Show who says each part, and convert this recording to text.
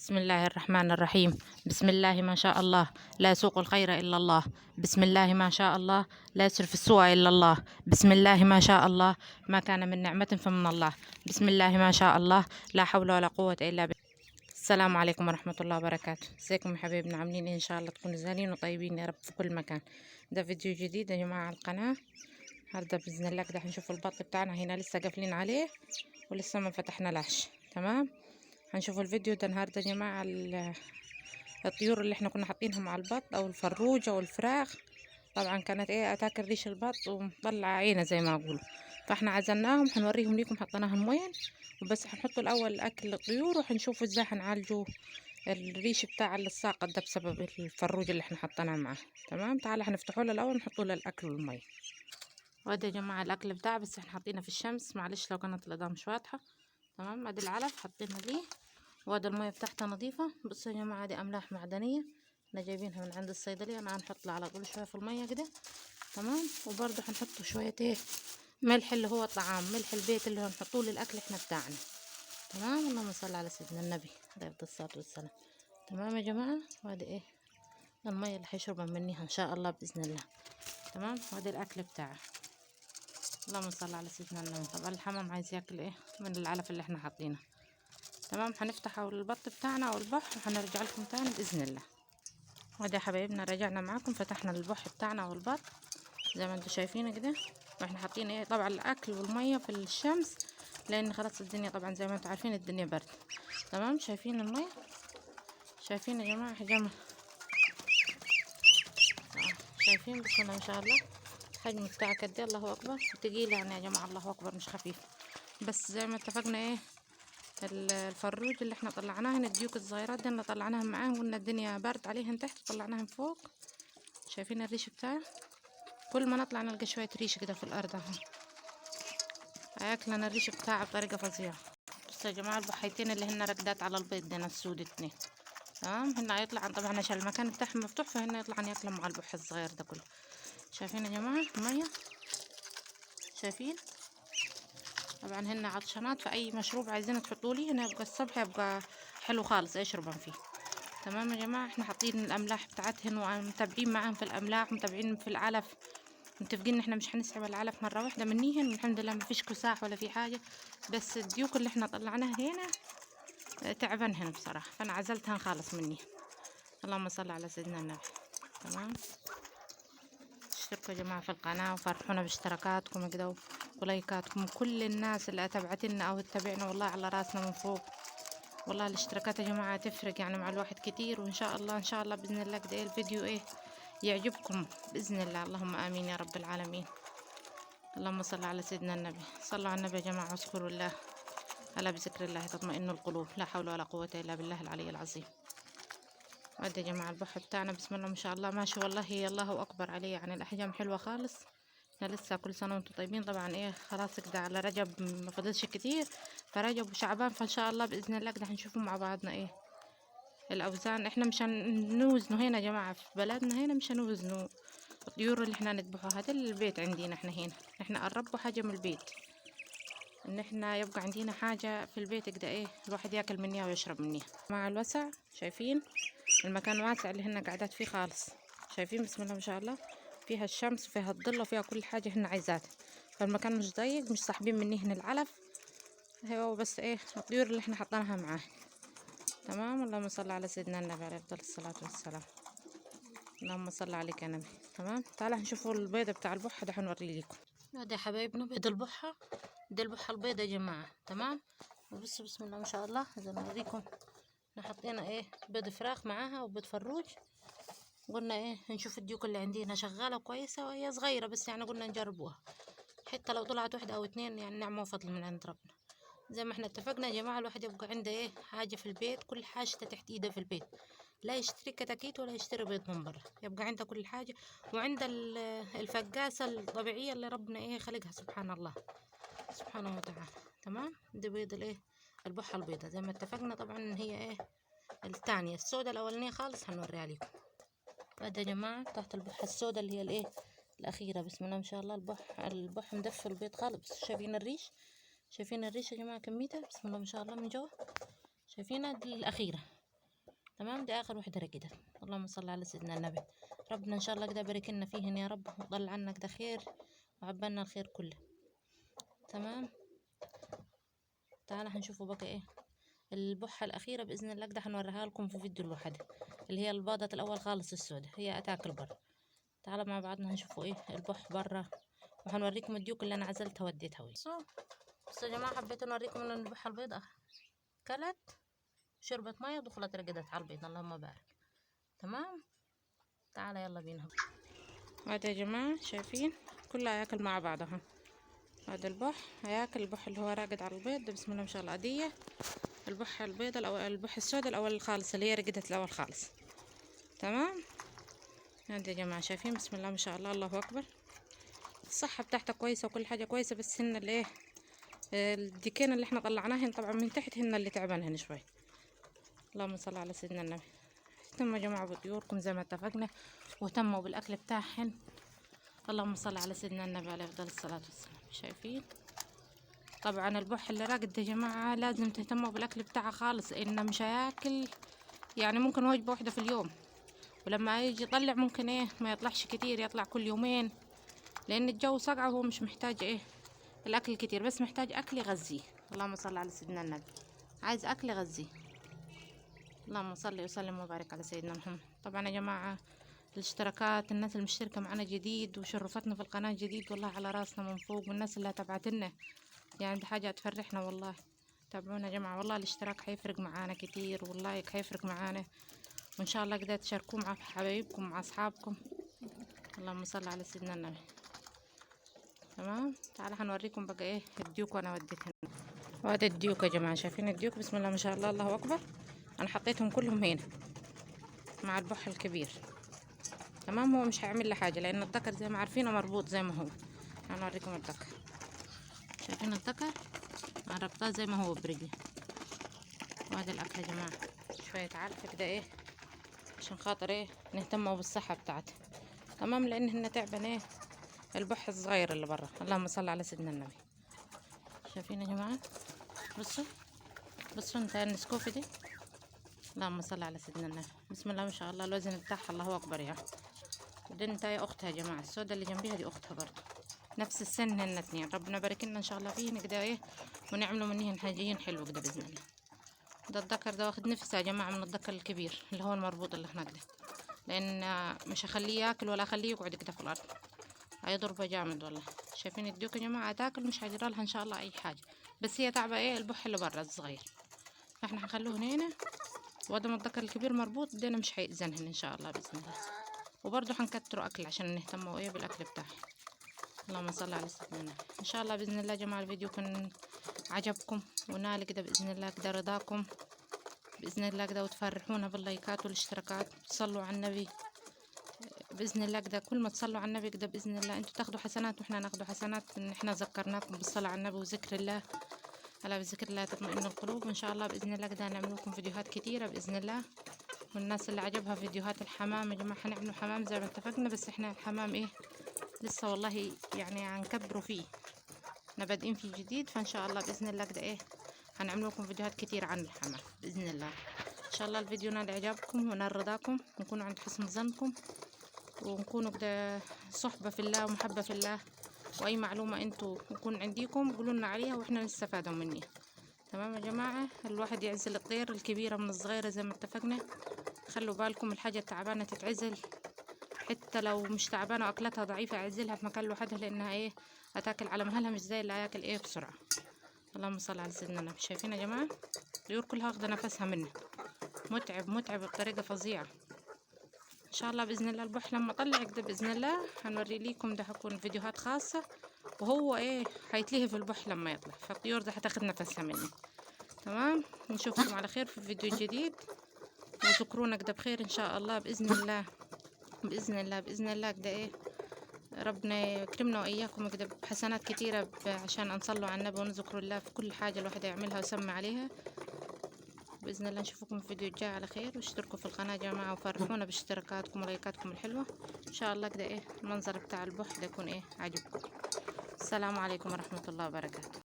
Speaker 1: بسم الله الرحمن الرحيم. بسم الله ما شاء الله، لا يسوق الخير إلا الله. بسم الله ما شاء الله، لا يصرف السوء إلا الله. بسم الله ما شاء الله، ما كان من نعمة فمن الله. بسم الله ما شاء الله، لا حول ولا قوة إلا بالله. السلام عليكم ورحمة الله وبركاته. ازيكم يا حبايبنا؟ عاملين ايه؟ ان شاء الله تكونوا زينين وطيبين يا رب في كل مكان. ده فيديو جديد يا جماعة على القناة. النهارده بإذن الله كده هنشوف البط بتاعنا. هنا لسه قافلين عليه ولسه ما فتحنا لهش. تمام، هنشوف الفيديو ده النهارده يا جماعة. الطيور اللي احنا كنا حاطينها مع البط او الفروجة والفراخ، طبعا كانت ايه اتاكل ريش البط ومطلع عينه زي ما اقول، فاحنا عزلناهم. هنوريهم ليكم حطيناهم وين، وبس هنحطوا الاول اكل الطيور وهنشوفوا ازاي هنعالجوا الريش بتاع الساقط ده بسبب الفروج اللي احنا حطيناه معاه. تمام، تعالى هنفتحوا له الاول، نحطوا له الاكل والمية. وادي يا جماعة الاكل بتاعه، بس احنا حاطينه في الشمس، معلش لو كانت الاضاءة مش واضحة. تمام، ادي العلف حاطينها ليه، وادي المية بتاعتها نظيفة. بصوا يا جماعة، دي املاح معدنية احنا جايبينها من عند الصيدلية. انا هنحط لها على طول شوية في المية كده. تمام، وبرده هنحط شوية ايه ملح، اللي هو طعام ملح البيت اللي هو نحطوه للاكل احنا بتاعنا. تمام، اللهم صل على سيدنا النبي عليه الصلاة والسلام. تمام يا جماعة، وادي ايه المية اللي هيشربها منيها ان شاء الله باذن الله. تمام، وادي الاكل بتاعه. اللهم صل على سيدنا النبي. طبعا الحمام عايز ياكل ايه من العلف اللي احنا حاطينه. تمام، هنفتح البط بتاعنا او البح وهنرجع لكم تاني باذن الله. وادي يا حبايبنا رجعنا معاكم، فتحنا البح بتاعنا او البط زي ما انتم شايفين كده، واحنا حاطين ايه طبعا الاكل والمية في الشمس، لان خلاص الدنيا طبعا زي ما انتم عارفين الدنيا برد. تمام، شايفين المية؟ شايفين يا جماعة حجمها؟ شايفين؟ بسم الله ما شاء الله الحجم بتاعها قد ايه، الله اكبر. تقيل يعني يا جماعة، الله اكبر، مش خفيف. بس زي ما اتفقنا ايه الفروج اللي احنا طلعناها، الديوك الصغيرات دي اللي طلعناها معاهم، قلنا الدنيا برد عليهن تحت وطلعناهم فوق. شايفين الريش بتاعه؟ كل ما نطلع نلقى شوية ريش كده في الأرض اهو، هياكلنا الريش بتاعه بطريقة فظيعة. بصوا يا جماعة البحيتين اللي هن راكدات على البيض دينا السود اتنين. تمام، هن هيطلعن طبعا عشان المكان بتاعهم مفتوح، فهن يطلعن ياكلن مع البح الصغير ده كله. شايفين يا جماعة المية؟ شايفين؟ طبعا هن عطشانات، فأي مشروب عايزين تحطوا لي هنا يبقى الصبح يبقى حلو خالص اشربن فيه. تمام يا جماعة، احنا حاطين الأملاح بتاعتهن ومتابعين معاهم في الأملاح ومتابعين في العلف، متفقين ان احنا مش هنسحب العلف مرة واحدة منيهن، والحمد لله ما فيش كساح ولا في حاجة. بس الديوك اللي احنا طلعناها هنا تعبنهن بصراحة، فانا عزلتهن خالص مني. اللهم صل على سيدنا النبي. تمام، اشتركوا يا جماعة في القناة وفرحونا باشتراكاتكم كده ولايكاتكم، كل الناس اللي تابعتنا او تتابعنا والله على راسنا من فوق. والله الاشتراكات يا جماعة تفرق يعني مع الواحد كتير، وان شاء الله ان شاء الله بإذن الله كده الفيديو ايه يعجبكم بإذن الله. اللهم آمين يا رب العالمين. اللهم صل على سيدنا النبي. صلوا على النبي يا جماعة واذكروا الله، ألا بذكر الله تطمئن القلوب. لا حول ولا قوة إلا بالله العلي العظيم. وادي يا جماعة البحر بتاعنا بسم الله ما شاء الله ماشي، والله الله أكبر عليه، يعني الأحجام حلوة خالص. احنا لسه كل سنة وانتم طيبين. طبعا ايه خلاص كده على رجب ما فاضلش كتير، فرجب وشعبان، فان شاء الله بإذن الله كده هنشوفوا مع بعضنا ايه الأوزان. احنا مش هنوزنه هنا يا جماعة في بلدنا، هنا مش هنوزنه الطيور اللي احنا نذبحوها، هذا البيت عندنا احنا هنا، احنا قربوا حاجة من البيت، ان احنا يبقى عندنا حاجة في البيت كده ايه الواحد ياكل منيها ويشرب منيها. مع الوسع شايفين المكان واسع اللي هن قاعدات فيه خالص. شايفين بسم الله ما شاء الله، فيها الشمس وفيها الظل وفيها كل حاجة هن عايزات، فالمكان مش ضيق، مش ساحبين منيهن العلف، هو بس ايه الطيور اللي احنا حطيناها معاه. تمام، اللهم صل على سيدنا النبي عليه افضل الصلاة والسلام. اللهم صل عليك يا نبي. تمام، تعالى نشوفوا البيضة بتاع البحة ده هنوريه لكم. ده يا حبايبنا بيض البحة، ده البحة البيضة يا جماعة. تمام، وبصوا بسم الله ما شاء الله، اذا نوريكم احنا حطينا ايه بيض فراخ معاها وبيض فروج. قلنا ايه نشوف الديوك اللي عندنا شغالة كويسة وهي صغيرة، بس يعني قلنا نجربوها، حتى لو طلعت واحدة او اتنين يعني نعمة وفضل من عند ربنا. زي ما احنا اتفقنا يا جماعة، الواحد يبقى عنده ايه حاجة في البيت، كل حاجة تحت ايده في البيت، لا يشتري كتاكيت ولا يشتري بيض من برا، يبقى عنده كل حاجة، وعنده الفقاسة الطبيعية اللي ربنا ايه خلقها سبحان الله سبحانه وتعالى. تمام، دي بيض الايه البحة البيضة زي ما اتفقنا. طبعا هي ايه الثانية السوداء الأولانية خالص هنوريها لكم. هذا يا جماعة تحت البحة السوداء اللي هي الايه الأخيرة بسم الله ما شاء الله. البح مدفي البيض خالص. بس شايفين الريش؟ شايفين الريش يا جماعة كميته بسم الله ما شاء الله من جوا؟ شايفينها؟ دي الأخيرة. تمام. دي اخر وحده رقدت. اللهم صل على سيدنا النبي. ربنا ان شاء الله كده بارك لنا فيهن يا رب، وطلع عنا كده خير وعبالنا الخير كله. تمام. تعالى هنشوفوا بقى ايه البحة الأخيرة بإذن الله كده هنوريها لكم في فيديو لوحدها، اللي هي الباضة الأول خالص السوداء، هي أتاكل برا. تعالى مع بعضنا هنشوفوا ايه البح برا، وهنوريكم الديوك اللي أنا عزلتها وديتها وين. بس يا جماعة حبيت نوريكم إن البحة البيضاء كلت شربت مية ودخلت رقدت على البيض، اللهم بارك. تمام. تعالى يلا بينا. هذا يا جماعة شايفين كلها ياكل مع بعضها. هذا البح هياكل البح اللي هو راقد على البيض ده، بسم الله ما شاء الله. دي البح البيض الأول، البح السوداء الأول خالص اللي هي رقدت الأول خالص. تمام. هذا يا جماعة شايفين بسم الله ما شاء الله، الله أكبر. الصحة بتاعتها كويسة وكل حاجة كويسة، بس هن اللي ايه الديكين اللي احنا طلعناهن طبعا من تحت هن اللي تعبانهن شوي. اللهم صل على سيدنا النبي. اهتموا يا جماعة بطيوركم زي ما اتفقنا، واهتموا بالأكل بتاعهن. اللهم صل على سيدنا النبي عليه أفضل الصلاة والسلام. شايفين طبعا البح اللي راقد يا جماعة لازم تهتموا بالأكل بتاعه خالص، لأنه مش هياكل يعني ممكن وجبة واحدة في اليوم، ولما يجي يطلع ممكن ايه ما يطلعش كتير، يطلع كل يومين، لأن الجو صقع وهو مش محتاج ايه الأكل كتير، بس محتاج أكل يغذيه. اللهم صل على سيدنا النبي. عايز أكل يغذيه. اللهم صل وسلم وبارك على سيدنا محمد. طبعا يا جماعة الاشتراكات، الناس المشتركة معنا جديد وشرفتنا في القناة جديد والله على راسنا من فوق، والناس اللي تبعتلنا يعني دي حاجة تفرحنا والله. تابعونا يا جماعة والله الاشتراك هيفرق معانا كتير، واللايك هيفرق معانا، وان شاء الله كده تشاركوه مع حبايبكم مع اصحابكم. اللهم صل على سيدنا النبي. تمام. تعالى هنوريكم بقى ايه الديوك وانا وديتهن. وهذا الديوك يا جماعة، شايفين الديوك بسم الله ما شاء الله، الله اكبر. انا حطيتهم كلهم هنا مع البح الكبير. تمام. هو مش هيعمل له حاجة لان الذكر زي ما عارفينه مربوط زي ما هو. انا اوريكم الذكر، شايفين الذكر انا ربطاه زي ما هو برجلي. وهذا الاكل يا جماعة شوية علف كده ايه عشان خاطر ايه نهتموا بالصحة بتاعته. تمام. لان هن تعبان ايه البح الصغير اللي برا. اللهم صل على سيدنا النبي. شايفين يا جماعة؟ بصوا بصوا انت النسكوفي دي. اللهم صل على سيدنا النبي. بسم الله ما شاء الله الوزن بتاعها الله اكبر يعني. دي انت يا اختها يا جماعة، السودا اللي جنبيها دي اختها برضه، نفس السن هن اتنين. ربنا بارك لنا ان شاء الله فيهن كده ايه ونعملوا منهن حاجين حلو كده باذن الله. ده الذكر ده واخد نفسه يا جماعة من الذكر الكبير اللي هو المربوط اللي هناك ده، لان مش هخليه ياكل ولا اخليه يقعد كده في الارض، هيضربه جامد والله. شايفين الديوك يا جماعة تاكل مش هيجرى لها ان شاء الله اي حاجة، بس هي تعبه ايه البح اللي برا الصغير، فاحنا هنخلوه هنا. وادم الذكر الكبير مربوط دينا مش هيأذنهن ان شاء الله باذن الله. وبرضه هنكتروا اكل عشان نهتموا ايه بالاكل بتاعه. اللهم صل على سيدنا النبي. ان شاء الله باذن الله يا جماعة الفيديو كان عجبكم ونال كده باذن الله كده رضاكم باذن الله كده، وتفرحونا باللايكات والاشتراكات. تصلوا على النبي باذن الله كده، كل ما تصلوا على النبي كده باذن الله انتوا تاخدوا حسنات واحنا ناخدوا حسنات ان احنا ذكرناكم بالصلاة على النبي وذكر الله. على بذكر الله تطمئن القلوب. وان شاء الله باذن الله كده هنعمل لكم فيديوهات كتيرة باذن الله. والناس اللي عجبها فيديوهات الحمام يا جماعة هنعملوا حمام زي ما اتفقنا، بس احنا الحمام ايه لسه والله يعني هنكبروا فيه، احنا بادئين فيه جديد، فان شاء الله باذن الله كده ايه هنعمل لكم فيديوهات كتير عن الحمام باذن الله. ان شاء الله الفيديو نال اعجابكم ونال رضاكم، ونكونوا عند حسن ظنكم، ونكونوا كده صحبه في الله ومحبه في الله. واي معلومة انتوا يكون عنديكم قولوا لنا عليها واحنا نستفادوا منها. تمام يا جماعة. الواحد يعزل الطير الكبيرة من الصغيرة زي ما اتفقنا. خلوا بالكم الحاجة التعبانة تتعزل، حتى لو مش تعبانة واكلتها ضعيفة اعزلها في مكان لوحدها، لانها ايه هتاكل على مهلها مش زي اللي هياكل ايه بسرعة. اللهم صل على سيدنا النبي. شايفين يا جماعة الطيور كلها واخده نفسها منه، متعب متعب بطريقة فظيعة. ان شاء الله باذن الله البح لما اطلع كده باذن الله هنوري ليكم، ده هكون فيديوهات خاصة وهو ايه هيتلهي في البح لما يطلع، فالطيور ده هتاخد نفسها مني. تمام. نشوفكم على خير في فيديو جديد، وذكرونا كده بخير ان شاء الله باذن الله باذن الله باذن الله كده ايه ربنا يكرمنا واياكم كده بحسنات كتيرة، عشان نصلوا على النبي ونذكر الله في كل حاجة الواحد يعملها ويسمى عليها باذن الله. نشوفكم في الفيديو الجاي على خير، واشتركوا في القناة يا جماعة وفرحونا باشتراكاتكم ولايكاتكم الحلوة. ان شاء الله كده ايه المنظر بتاع البح ده يكون ايه عاجبكم. السلام عليكم ورحمة الله وبركاته.